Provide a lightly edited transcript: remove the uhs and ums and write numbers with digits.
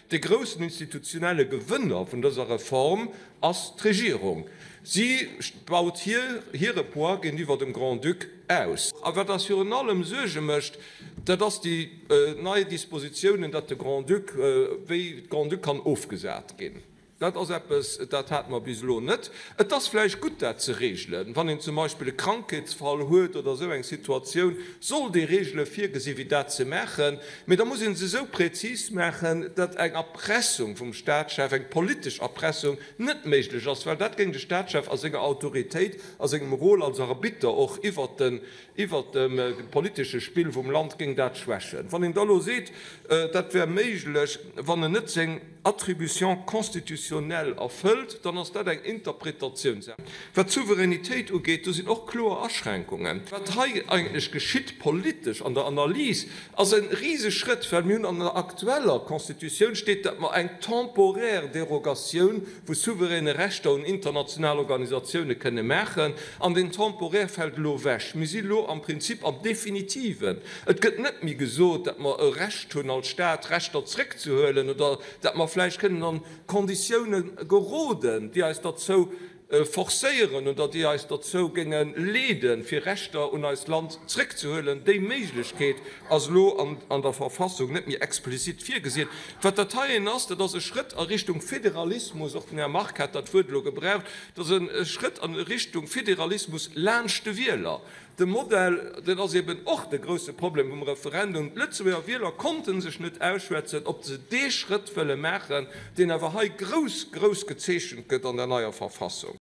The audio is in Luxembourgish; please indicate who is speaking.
Speaker 1: De groussen institutionelle Gewënner vun dëser Reform ass d'Regierung. Si baut hir hire Poids géintiwwer dem Grand-Duc aus. A wat eis virun allem Suerge mécht, dat ass déi nei Dispositiounen, datt de Grand-Duc, wéi de Grand-Duc kann ofgesat ginn. Dat ass eppes, dat hate mer bis elo net. Et ass vläicht gutt, dat ze regelen. Wann een zum Beispill e Krankheetsfall huet oder esou eng Situatioun, sollt ee Regele virgesi wéi dat ze maachen. Mee da muss ee se esou präzis maachen, datt eng Erpressung vum Staatschef, eng politesch Erpressung, net méiglech ass, well dat géing de Staatschef a senger Autoritéit, a sengem Rôle als Arbitter och iwwert den, iwwert dem politesche Spill vum Land géing dat schwächen. Wann een da elo seet, dat wär méiglech, wann en net seng Attributions constitutionnelles erfëllt, dann ass dat eng Interpretatiounssaach. Wat d'Souveränitéit ugeet, do sinn och kloer Aschränkungen. Wat hei eigentlech geschitt politesch an der Analys, ass e Riseschrëtt, well mir hunn an der aktueller Constitutioun steet, datt mer eng temporär Derogatioun vu souveräne Rechter un international Organisatioune kënne maachen, an deen temporär fält elo ewech. Mir si elo am Prinzip am Definitiven. Et gëtt net méi gesot, datt mer e Recht hunn als Staat, Rechter zréckzehuelen oder datt mer vläicht kënnen an Konditioune geroden, déi eis derzou forcéieren oder déi eis derzou géinge leeden, fir Rechter un eist Land zréckzehuelen. Déi Méiglechkeet ass elo an der Verfassung net méi explizit virgesinn. Wat dat heien ass, dat ass e Schrëtt a Richtung Federalismus, och den Här Margue hat dat Wuert elo gebraucht, dat ass e Schrëtt a Richtung Federalismus laanscht de Wieler. De Modell, dat ass eben och de grousse Problem vum Referendum, d'Lëtzebuerger Wieler konnte sech net ausschwätzen, ob se dee Schrëtt wëlle maachen, deen awer hei grouss, grouss gezeechent gëtt an der neier Verfassung.